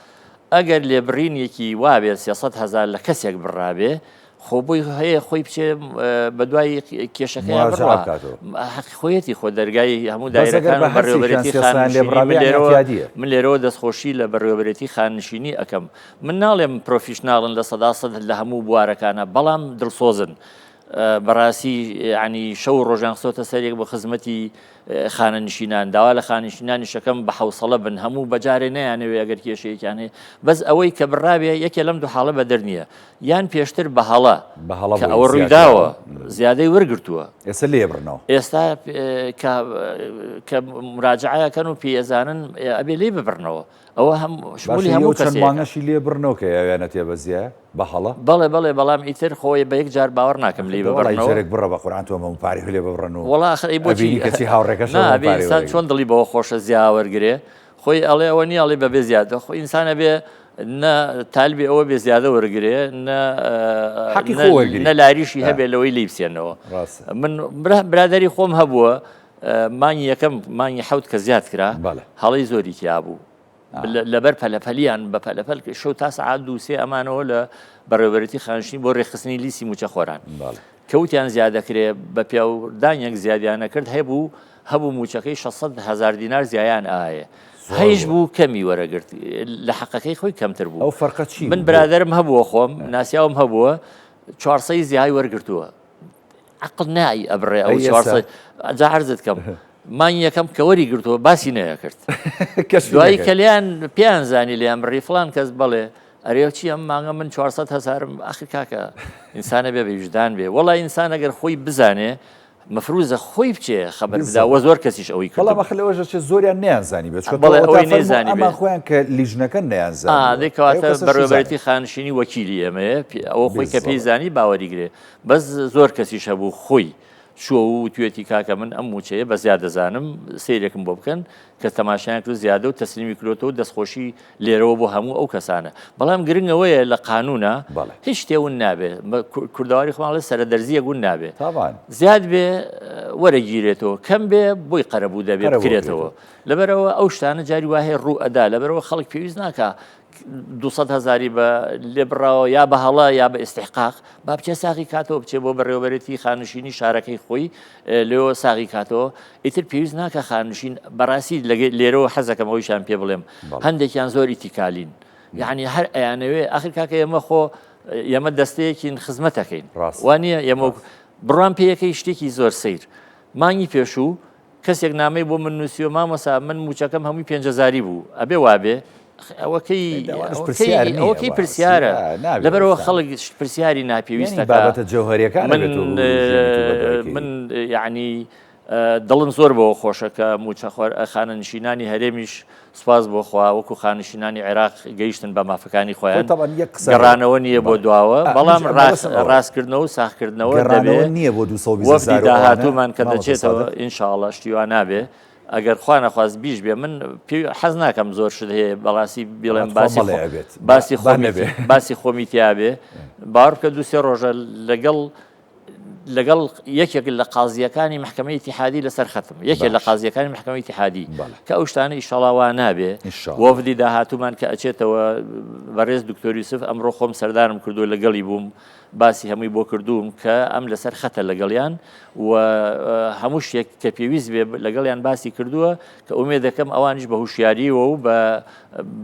ئەگەر لێبڕینێکی وابێت 300 هەزار لە کەسێک بڕابێ خۆ بۆی هەیە خۆی بچێ بەدوای کێشەکەیا
مراجعە
بڕوا
بکاتەوە.
حەقی خۆیەتی خۆ دەرگای هەموو
بەس ئەگەر
دایرەکان
بە
و
هەرسێکیان
بەڕێوەبەرێتی
سێ سایان لێ
خانەنشینی
بڕابێ
من
یانی
لێرەوە
اعتیادیە.
من لێرەوە دەستخۆشی لە بەڕێوەبەرێتی خانەنشینی ئەکەم من ناڵێم professional ن 100% لە هەموو بوارەکانە بەڵام دڵسۆزن بەڕاستی یعنی شەو و ڕۆژیان خستۆتە سەرێک بۆ خزمەتی خانەنشینان داوا لە خانەنشینانیش ئەکەم بە حەوسەڵە بن هەموو بەجارێ نەیانەوێ ئەگەر کێشەیەکیان هەیە بەس ئەوەی کە بڕاوێ یەکێ لەم دوو حاڵە بەدەر نییە یان پێشتر بە هەڵە
بە هەڵە
کە
بۆی
ئەوە
زیاد
ڕوویداوە
کراوە.
زیادەی وەرگرتووە
ئێستا لێ بڕنەوە.
ئێستا کە کە مراجعەکەن و پێی ئەزانن ئەبێ لێی ببڕنەوە ئەوە هەم شمولی
باشە
هەموو
ئەو چەند
کەسێکە.
مانگەشی لێ بڕنەوە کە یاویانە تێ بەزیایە بە هەڵە؟
بەڵێ بەڵێ بەڵام ئیتر خۆی بە یەک جار باوەڕ ناکەم لێی
دە وەڵای
ببڕنەوە.
جارێک بڕە بە قورعان تۆ هەموو پارەی لێ ببڕن و
وەڵا ئاخر ئەی بۆچی
ئەبینی کەچی هاوڕێکەش
نا
هەموو
ئەبێ
پارەی
ئینسان
وەرەگرێ.
چۆن دڵی بەوە خۆشە زیا وەرگرێ خۆی ئەڵێ ئەوە نییە ئەڵێ بەبێ زیادە خۆ ئینسان ئەبێ نە تالبی ئەوە بێ زیادە وەرگرێ نە
حەقی خۆ وەرگری.
نە لاریشی هەبێ لەوەی لێی بسێنەوە.
ڕاستە.
من برادەری خۆم هەبووە مانگی یەکەم مانگی حەوت کە زیاد کرا
بەڵێ.
هەڵەی زۆری تیا بوو لەبەر پەلەپەلیان بە پەلەپەل شەو تا سەعات دوو سێ ئەمانەوە لە بەڕێوەبەرێتی خانشین بۆ ڕێکخستنی لیستی مووچەخۆران
بەڵێ.
کە وتیان زیاد دەکرێ بە پیاودانێک زیادیان نەکرد هەبوو هەبوو مووچەکەی 600 هەزار دینار زیایان ئایە
زۆر
هەیش
بوو.
بوو کەمی وەرەگرت لە حەقەکەی خۆی کەمتر بوو
ئەو فەرقە چی
من
بوو؟ بۆ؟
برادەرم هەبووە خۆم ناسیاوم هەبووە 400 زیای وەرگرتووە عەقڵ نای ئەبڕێ ئەو
ئەی ئێستا؟
400 جا عەرزت کەم مانگی یەکەم کە وەری گرتووە باسی نەیەکرد
کەشفی
دوایی
نەکرد.
کە لێیان پێیان زانی لێیان بڕی فڵان کەس بەڵێ ئەرێ چی ئەم مانگە من 400 هەزارم ئاخر کاکە ئینسانە بێ بە ویژدان بێ وەڵا ئینسان ئەگەر خۆی بزانێ مەفروزە خۆی بچێ خەبەر بدا
بالضبط.
وە زۆر کەسیش ئەوەی
بەڵام
کردبوو.
ئەخر لەوەش دەچێت زۆریان نەیانزانی بێت چونکە تۆ
بەڵێ
ئەوەتا
ئەوەی
فەرموو
نەیزانی بێ.
ئەمان خۆیان کە لیژنەکەن
ئا
نەیانزانیوە
دەی
ئەو
کەواتە
کەسەش
بەڕێوەبەرێتی
شزانێ.
خانشینی وەکیلی ئێمەیە ئەوە خۆی کە پێی
بالضبط.
زانی باوەری گرێ بەس زۆر کەسیش هەبوو خۆی چووە و وتویەتی کاکە من ئەم مووچەیە بە زیاد دەزانم سەیرێکم بۆ بکەن کە تەماشایان کرد زیادە و تەسلیمی کرۆتەوە و دەستخۆشی لێرەوە بۆ هەموو ئەو کەسانە بەڵام گرنگ ئەوەیە لە قانوونە
بەڵێ.
هیچ شتێ ون نابێ بە کوردەواری خۆمان ئەڵێ سەرە دەرزییەک ون نابێ
تابان.
زیاد بێ وەرەگیرێتەوە کەم بێ بۆی قەرەبوو دەبێ
قەرەبوو
بکرێتەوە
ئەکرێتەوە.
لەبەرئەوە ئەو شتانە جاری وا هەیە ڕوو ئەدا لەبەرئەوە خەڵک پێویست ناکا 200 هەزاری بە لێ بڕاوە یا بە هەڵە یا بە ئیستحقاق با بچێ ساغی کاتەوە بچێ بۆ بەڕێوەبەرێتی خانشینی شارەکەی خۆی لێەوە ساغی کاتەوە ئیتر پێویست ناکە خانشین بەڕاستی لێرەوە حەزەکەم ئەویشان پێ بڵێم هەندێکیان زۆر ئیتیکالین یعنی هەر ئەیانەوێ ئاخر کاکە ئێمە خۆ ئێمە دەستەیەکین خزمەتەکەین
ڕاست
وانە ئێمە بڕوان پێیەکەی شتێکی زۆر سیر مانگی پێشوو کەسێک نامەی بۆ من نووسیوە مامۆسا من مووچەکەم هەمووی پێنج هەزاری بوو ئەبێ وابێ؟ ئەوە کەی
ئەوانەش
ئەوە کەی
پرسیار نییە
ئەوە کەی
بەڕاستی.
پرسیارە
ئا، نابێ
لەبەرئەوە
ئەو شتانە.
خەڵک پرسیاری
یانی
ناپێویستەکە
بابەتە جەوهەریەکان
من
ئەبێت تۆ بوروژێنیت و بەدوای کەی.
من یعنی. دڵم زۆر بەوە خۆشە کە مووچەخۆر خانەنشینانی هەرێمیش سوپاس بۆ خوا وەکو خانشینانی عێراق گەیشتن بە مافەکانی خۆیان گەڕانەوە نییە بۆ دواوە بەڵام ڕاستکردنەوە و ساخکردنەوە دەبێ
نییە بۆ
220 داهاتوومان کە دەچێتەوە ئینشاءڵە شتی وا نابێ ئەگەر خوا نەخواست بیش بێ من پێ حەز ناکەم زۆر شت هەیە بەڕاستی بڵێم باسی باسی خۆمی باسی خۆمی تیاابێ باوەڕ بکە دوو سێ ڕۆژە لەگەڵ لەگەڵ یەکێک لە قازیەکانی محکمەی ئیتیحادی لەسەر خەتم یەکێک لە قازیەکانی محکمەی ئیتیحادی کە ئەو شتانە ئیشەڵا وا نابێ وەفدی داهاتوومان کە ئەچێتەوە بەڕێز دکتۆر یوسف ئەمڕۆ خۆم سەردانم کردو لەگەڵی بووم باسی هەمووی بۆ کردووم کە ئەم لەسەر خەتە لەگەڵیان و هەموو شتێک کە پێویست بێ لەگەڵیان باسی کردووە کە ئومێ دەکەم ئەوانیش بە هوشیاریەوە و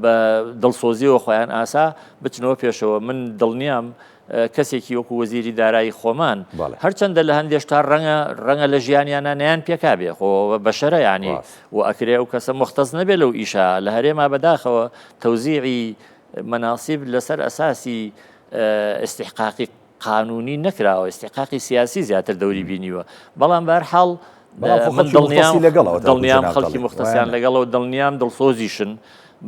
بە دڵسۆزیەوە خۆیان ئاسا بچنەوە پێشەوە من دڵنیام کەسێکی وەکو وەزیری دارایی خۆمان هەرچەندە لە هەندێ شتا ڕەنگە ڕەنگە لە ژیانیانە نیان پێکابێ خۆ بەشەرە ینی و ئەکرێ ئەو کەسە مختص نەبێ لەو ئیشە لە هەرێما بەداخەوە تەوزیعی مەناسیب لەسەر ئەساسی ئیستیحقاقی قانونی نەکراوە ئیستیحقاقی سیاسی زیاتر دەوری بینیوە بەڵام بەرحاڵ من دڵنیام دڵنیام خەڵکی مختەسیان لەگەڵەوە دڵنیام دڵسۆزیشن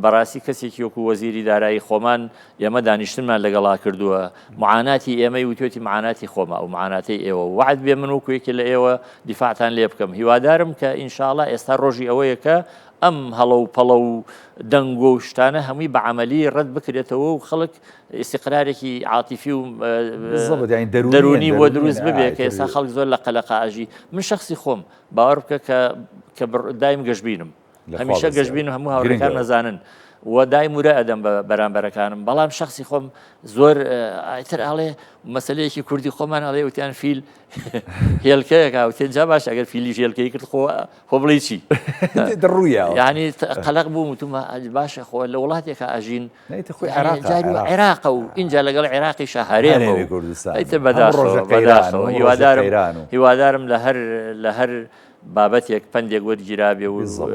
بەڕاستی کەسێکی وەکو وەزیری دارایی خۆمان ئێمە دانیشتنمان لەگەڵا کردووە معاناتی ئێمەی وتوێتی معاناتی خۆمە ئەو معاناتی ئێوە وعد بێ من وەکو یەکێ لە ئێوە دیفاعتان لێ بکەم هیوادارم کە ئینشاءڵا ئێستا ڕۆژی ئەوەیە کە ئەم هەڵە و پەڵە و دەنگۆ و شتانە هەمووی بە عەمەلی ڕەت بکرێتەوە و خەڵک ئیستیقرارێکی عاتیفی و دەروونی بۆ دروست ببێ کە ئێستا خەڵک زۆر لە قەلەقا ئەژی من شخصی خۆم باوەڕ بکە کە کە دایم گەشببینم هەمیشە گەشببین و هەموو هاوڕێکان نەزانن و دایم ورە ئەدەم بە بەرامبەرەکانم بەڵام شخصی خۆم زۆر ئایتر ئاڵێ مەسلەیەکی کوردی خۆمان ئەڵێ وتیان فیل هێلکەیەکە وتێن جا باش ئەگەر فیلی هێلکەی کرد خۆ خۆ بڵێی چی؟
دڕوویاوە.
یانی قەلەق بووم وتومە باشە خۆ لە وڵاتێکا ئەژین
ئیتر خۆی عێراقە،
جاری وا
عێراق.
عێراقە و ئینجا لەگەڵ عێراقیشا هەرێمە و
هەرێمی کوردستان.
ئیتر
هەم
بەداخەوە
ڕۆژە قەیران و
بەداخەوە
هەم ڕۆژە
هیوادارم
قەیران و.
هیوادارم لە هەر لە هەر بابەتێک پەندێک وەرگیرابێ و
بالضبط.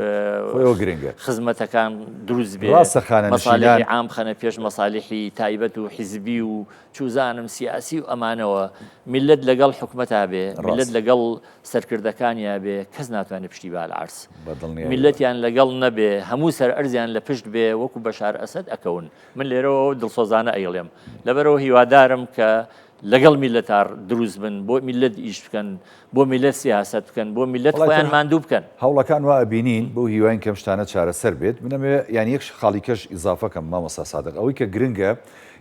خۆی ئەوە گرنگە.
خزمەتەکان دروست بێ
ڕاستە خانەنشینان.
مەسالیحی عام خەنە پێش مەسالیحی تایبەت و حیزبی و چوزانم سیاسی و ئەمانەوە میللەت لەگەڵ حکومەتا بێ میللەت
ڕاستە.
لەگەڵ سەرکردەکانیا بێ کەس ناتوانێ پشتی با لە عەرز
بە دڵنیاییەوە.
میللەتیان لەگەڵ نەبێ هەموو سەر ئەرزیان لە پشت بێ وەکو بەشار ئەسەد ئەکەون من لێرەوە دڵسۆزانە ئەیڵێم لەبەرئەوە هیوادارم کە لەگەڵ میللەتا دروست بن بۆ میللەت ئیش بکەن بۆ میللەت سیاسەت بکەن بۆ میللەت
وەڵای
خۆیان
تر
ماندوو بکەن.
هەوڵەکان وا ئەبینین بەو هیواین کەم شتانە چارەسەر بێت من ئەمەوێ یانی یەک خاڵی کەش ئیزافە کەم مامۆستا سادق ئەوەی کە گرنگە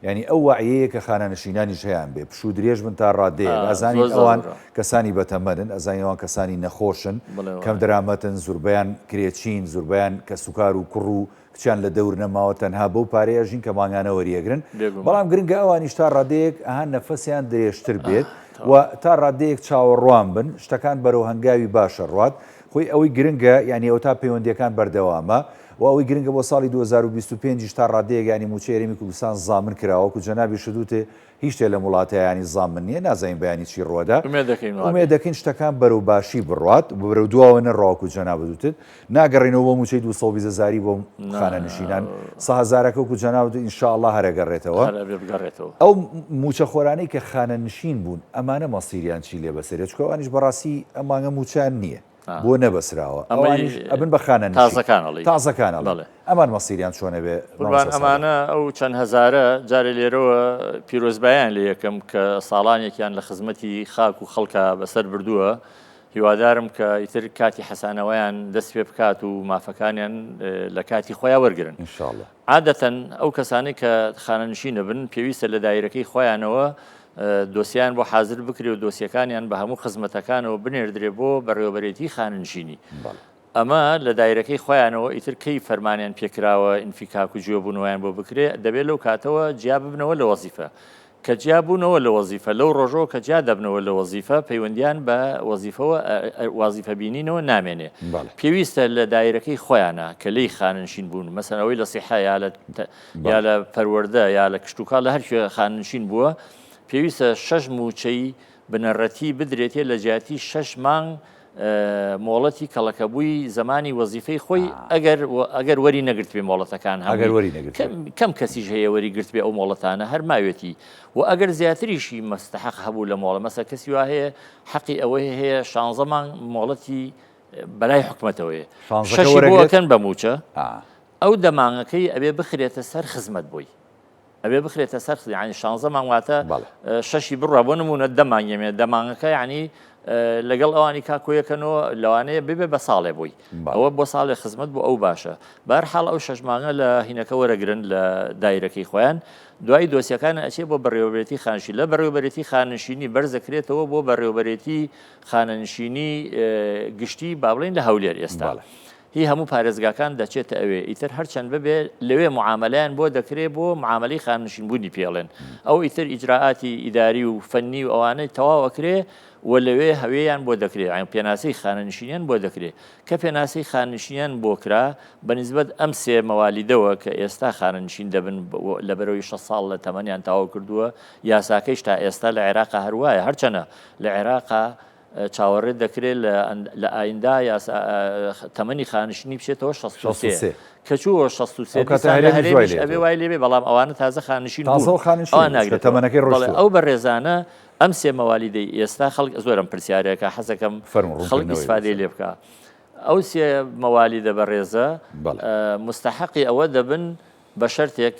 یانی ئەو وەعیەیە کە خانەنشینانیش هەیان بێ پشوو درێژ بن تا ڕادەیەک ئەزانین ئەوان کەسانی بەتەمەنن ئەزانین ئەوان کەسانی نەخۆشن کەم دەرامەتن زوربەیان کرێچین زوربەیان کەسوکار و کوڕ و کچیان لە دەور نەماوە تەنها بەو پارەیە ئەژین کە مانگانە وەریەگرن بەڵام گرنگە ئەوانیش تا ڕادەیەک ئەها نەفەسیان درێژتر بێت و تا ڕادەیەک چاوەڕوان بن شتەکان بەرەو هەنگاوی باشە ڕوات خۆی ئەوەی گرنگە یانی ئەوتا پەیوەندیەکان بەردەوامە و ئەوەی گرنگە بۆ ساڵی 2025 یش تا ڕادەیەک یانی مووچەی هەرێمی کوردستان زامن کراوە وەکو جەنابیشت وتت هیچ شتێ لەم وڵاتە یانی زامن نییە نازانین بەیانی چی ڕووەدا
ئومێد دەکەین وا
ئومێد
بێ.
دەکەین شتەکان بەرەو باشی بڕوات و بەرەو دواوە نەڕوا وەکو جەنابت وتت ناگەڕێینەوە بۆ مووچەی 220 هەزاری بۆ
نا
خانەنشینان سە هەزارەکە وەکو جەنابت وتت ان شاء اللە هەر ئەگەڕێتەوە.
هەر ئەبێ بگەڕێتەوە.
ئەو مووچەخۆرانەی کە خانەنشین بوون ئەمانە مەسیریان چی لێ بەسەرێ چونکە ئەوانیش بەڕاستی ئەم مانگە مووچەیان نییە. بۆ نەبەسراوە ئەوانیش ئەبن بە خانەنشین
تازەکان ئەڵێی
تازەکان ئەڵێم
بەڵێ
ئەمان مەسیریان چۆن ئەبێ
قوربان
مامۆستا سادق؟
ئەمانە ئەو چەند هەزارە جارێ لێرەوە پیرۆزبایان لێ یەکەم کە ساڵانێکیان لە خزمەتی خاک و خەڵکا بەسەر بردووە هیوادارم کە ئیتر کاتی حەسانەوەیان دەست پێ بکات و مافەکانیان لە کاتی خۆیان وەرگرن
ان شاء اللە.
عادەتەن ئەو کەسانەی کە خانەنشین ئەبن پێویستە لە دایرەکەی خۆیانەوە دۆسیەیان بۆ حازر بکرێ و دۆسیەکانیان بە هەموو خزمەتەکانەوە بنێردرێ بۆ بەڕێوەبەرێتی خانەنشینی. ئەمە لە دایرەکەی خۆیانەوە ئیتر کەی فەرمانیان پێکراوە ئینفیکاک و جوێبوونەوەیان بۆ بکرێ دەبێت لەو کاتەوە جیا ببنەوە لە وەزیفە. کە جیا بوونەوە لە وەزیفە، لەو ڕۆژەوە کە جیا دەبنەوە لە وەزیفە، پەیوەندییان بە وەزیفەوە، وازیفە بینینەوە نامێنێ. پێویستە لە دایرەکەی خۆیانا کە لێی خانەنشین بوون، مەسەلەن ئەوەی لە سیحە یا لە یا لە پەروەردە یا لە کشتوکاڵ لە هەر کوێ خانەنشین بووە، پێویستە شەش مووچەی بنەڕەتی بدرێتێ لە جیاتی شەش مانگ. مۆڵەتی کەڵەکەبووی زەمانی وەزیفەی خۆی ئەگەر ئەگەر وەری نەگرتبێ مۆڵەتەکان
ئەگەر وەری نەگرت
کەم کەسیش هەیە وەری گرتبێ ئەو مۆڵەتانە هەر ماوێتی و ئەگەر زیاتریشی مەستەحەق هەبوو لە مۆڵە مەسە کەسی وا هەیە حەقی ئەوەی هەیە شانزە مانگ مۆڵەتی بەلای حکومەتەوەیە شەشی بۆ ئەکەن بە مووچە ئەو دەمانگەکەی ئەبێ بخرێتە سەر خزمەت بۆی ئەبێ بخرێتە سەر یعنی شانزە مانگ واتە شەشی بڕە بۆ نمونە دە مانگێمێ دە مانگەکە یعنی لەگەڵ ئەوانی کاکۆیەکەنەوە لەوانەیە ببێ بە ساڵێ بووی ئەوە بۆ ساڵێ خزمەت بۆ ئەو باشە بارحاڵ ئەو شەش مانگە لە هینەکە وەرەگرن لە دایرەکەی خۆیان دوای دۆسیەکان ئەچێ بۆ بەڕێوەبەرێتی خانشی لە بەڕێوەبەرێتی خانشینی بەرزەکرێتەوە بۆ بەڕێوەبەرێتی خانەنشینی گشتی با بڵین لە هەولێر ئێستا. هی هەموو پارێزگاکان دەچێتە ئەوێ ئیتر هەرچەند ببێ لەوێ معامەلەیان بۆ دەکرێ بۆ معامەلەی خانەنشین بوونی پێڵێن ئەو ئیتر ئیجرائاتی ئیداری و فەنی و ئەوانەی تەواو ئەکرێ و لەوێ هەوێیان بۆ دەکرێ یان پێناسەی خانەنشینیان بۆ دەکرێ کە پێناسەی خانەنشینیان بۆ کرا بە نیسبەت ئەم سێ مەوالیدەوە کە ئێستا خانەنشین دەبن لەبەرەوەی 6 ساڵ لە تەمەنیان تەواو کردووە یاساکەیش تا ئێستا لە عێراقا هەروایە هەرچەنە لە عێراقا چاوەڕێ دەکرێت لە ئایندا یاسا تەمەنی خانشینی بچێتەوە 63 کە چووە 63 هەرێمیش ئەبێ وای لێبێ بەڵام ئەوانە تازە خانشین
ئەوان ناگرێت تەمەنەکەی
ڕۆڵێ ئەو بەڕێزانە ئەم سێ مەوالیدەی ئێستا خەڵک زۆرم پرسیارێکە حەزەکەم خەڵک ئیسفادەی لێ بکە ئەو سێ مەوالیدە بەڕێزە مستحقی ئەوە دەبن بە شەرتێک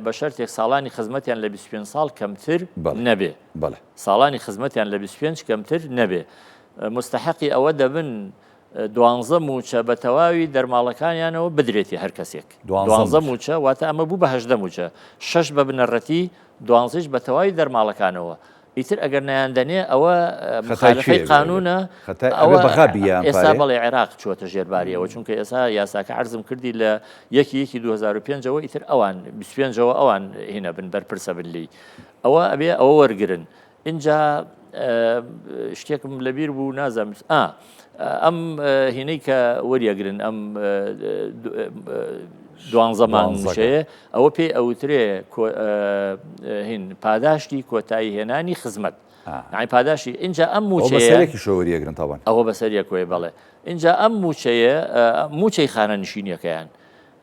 بە شەرتێک ساڵانی خزمەتیان لە 25 ساڵ کەمتر نەبێ ساڵانی خزمەتیان لە 25 کەمتر نەبێ مستحقی ئەوە دەبن دوانزە موچە بە تەواوی دەرماڵەکانیانەوە بدرێتی هەر کەسێک دوانزە موچە واتە ئەمە بوو بە هەشدە موچە شەش بە بنەڕەتی دوانزەیش بە تەواوی دەرماڵەکانەوە ئیتر ئەگەر نەیاندەنێ ئەوە مخالفەی قانونە
ئەوە
ئێستا بەڵێ عێراق چووەتە ژێرباریەوە چونکە ئێستا یاساکە عەرزم کردی لە یەکی یەکی 2005ەوە ئیتر ئەوان 25ەوە ئەوان هینە بن بەرپرسە بن لی ئەوە ئەبێ ئەوە وەرگن اینجا شتێکم لەبیر بوو نازانم ئا ئەم هینەی کە وەریەگرن ئەم دوانزە مانگ مووچەیە ئەوە پێی ئەوترێ هین پاداشتی کۆتایی هێنانی خزمەت یانی پاداشتی اینجا ئەم مووچەیە
بەسەرێکی شۆوەریەگرن تاوان
ئەوە بەسەر یەکۆیە بەڵێ اینجا ئەم مووچەیە مووچەی خانەنشینیەکەیان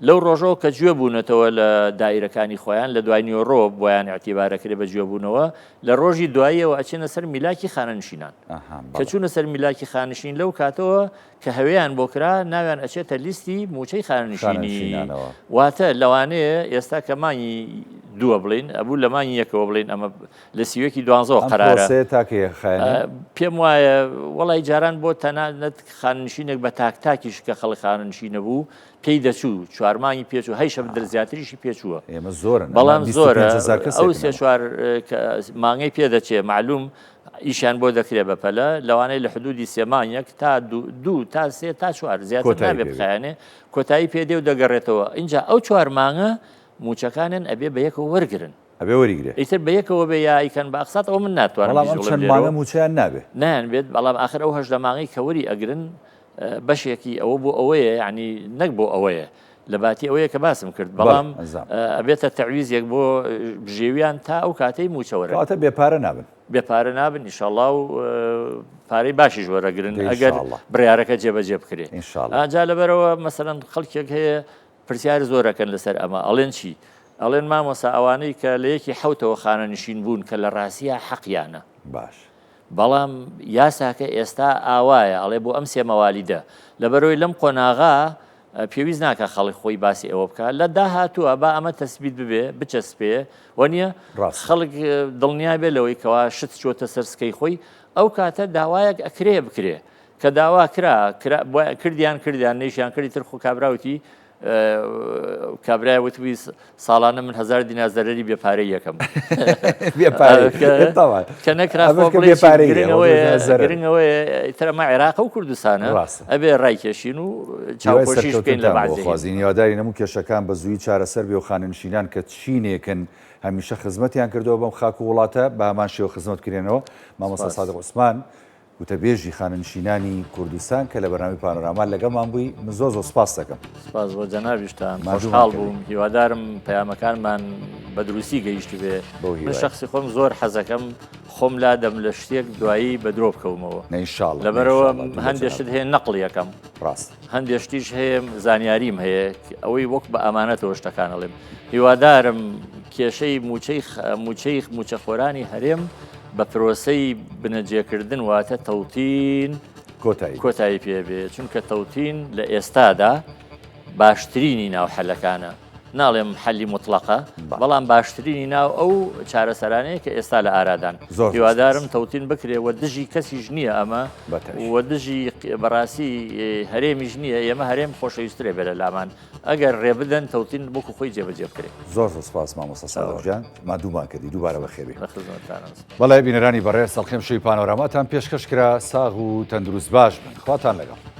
لەو ڕۆژەوە کە گوێ بوونەتەوە لە دایرەکانی خۆیان لە دوای نیۆڕۆ بۆیان اعتیبارەکرێ بە گوێ بوونەوە لە ڕۆژی دواییەوە ئەچێنە سەر میلاکی خانەنشینان کە چوونە سەر میلاکی خانشین لەو کاتەوە کە هەوێیان بۆ کرا ناویان ئەچێتە لیستی مووچەی خانەنشینی واتە لەوانەیە ئێستا کە مانگی دووە بڵین ئەبوو لە مانگی یەکەوە بڵین ئەمە لە سیوەکی دوانزەوە قەرارە پێم وایە وەڵی جاران بۆ تەنانەت خانەنشینێک بە تاک تاکیش کە خەڵک خانەنشینە بوو پێی دەچوو چوار مانگی پێچوو هەیشە بدر زیاتریشی پێچووە
ئێمە زۆرن
بەڵام زۆرە ئەو سێ چوار مانگەی پێ دەچێ معلوم ئیشیان بۆ دەکرێ بە پەلە لەوانەیە لە حدودی سێ مانگێک تا دوو تا سێ تا چوار زیاتر نابێ بخایەنێ کۆتایی پێ دێ و دەگەڕێتەوە اینجا ئەو چوار مانگە موچەکانیان ئەبێ بە یەکەوە وەرگن
ئەبێ وەریگرێ
ئیتر بە یەکەوە بێ یا ئەیکەن بە ئەقسات ئەوە من ناتوانم
بەڵام ئەم چەند مانگە موچەیان نابێ
نایان بێت بەڵام ئاخر ئەو هەژدە مانگەی کە وەری ئەگرن بەشێکی ئەوە بۆ ئەوەیە یعنی نەک بۆ ئەوەیە لە باتی ئەوەیە کە باسم کرد بەڵام ئەبێتە تەعویزێک بۆ بژێویان تا ئەو کاتەی موچە وەرەگرن.
کەواتە بێ پارە نابن.
بێ پارە نابن ئیشەڵا و پارەی باشیش وەرەگرن ئەگەر بڕیارەکە جێبەجێ بکرێ. جا لەبەرەوە مەسەلەن خەڵکێک هەیە پرسیار زۆرەکەن لەسەر ئەمە ئەڵێن چی؟ ئەڵێن مامۆسا ئەوانەی کە لە یەکی حەوتەوە خانەنشین بوون کە لە ڕاستیا حەقیانە.
باش.
بەڵام یاساکە ئێستا ئاوایە ئەڵێ بۆ ئەم سێ مەوالیدە لەبەرەوەی لەم قۆناغا پێویست ناکە خەڵک خۆی باسی ئەوە بکە لە داهاتووە با ئەمە تەسبیت ببێ بچەسپێ وە نییە خەڵک دڵنیا بێ لەوەی کەوا شت چۆتە سەر سکەی خۆی ئەو کاتە داوایەک ئەکرێ بکرێ کە داوا کرا کردیان کردیان نیشیان کردی تر خۆ کابراوتی کابرای وتبووی ساڵانە من هزار دینار زەرەری بێ پارەی یەکەم کە نەکرا گرنگەوەیە تر ئەمە عێراق و کوردستانە ئەبێ ڕایکێشین و چاوپۆشیش بکەین لە بەعزێ.
خوازین هیوادارین هەموو کێشەکان بە زوویی چارەسەر بێ و خانەنشینان کە چینێکن هەمیشە خزمەتیان کردووە بەم خاک و وڵاتە بە هەمان شێوە خزمەت بکرێنەوە مامۆستا سادق عوسمان وتەبێژی خانەنشینانی کوردستان کە لە بەرنامەی پانۆراما لەگەڵمان بووی، من زۆر زۆر سپاست دەکەم.
سپاس بۆ جەنابیشتان، خۆشحاڵ بووم، هیوادارم پەیامەکانمان بە دروستی گەیشتبێ. من شەخسی خۆم زۆر حەزەکەم خۆم لادەم لە شتێک دوایی بە درۆ بکەومەوە. لەبەرئەوە هەندێ شت هەیە نەقڵی ئەکەم.
ڕاست.
هەندێ شتیش هەیە زانیاریم هەیە ئەوەی وەک بە ئامانەتەوە شتەکان ئەڵێم. هیوادارم کێشەی موچەی موچەی موچەخۆرانی هەرێم بە پرۆسەی بنەجێکردن واتە تەوتین
کۆتایی
کۆتایی پێ بێ چونکە تەوتین لە ئێستادا باشترینی ناو حەلەکانە. ناڵێم حەلی موتڵەقە بەڵام باشترینی ناو ئەو چارەسەرانەیە کە ئێستا لە ئارادان. هیوادارم تەوتین بکرێ و دژی کەسیش نییە ئەمە و دژی بەڕاستی هەرێمیش نییە ئێمە هەرێم خۆشەویسترێ بێ لە لامان ئەگەر ڕێبدەن تەوتین وەکو خۆی جێبەجێ بکرێ.
زۆر زۆر سپاس مامۆستا سادق گیان ماندوومان کردی دووبارە بەخێربێی.
لە خزمەتتانم.
بەڵێ بینەرانی بەڕێز ئەڵقەی ئەمشەوی پانۆراماتان پێشکەش کرا ساغ و تەندروست باش بن خواتان لەگەڵ.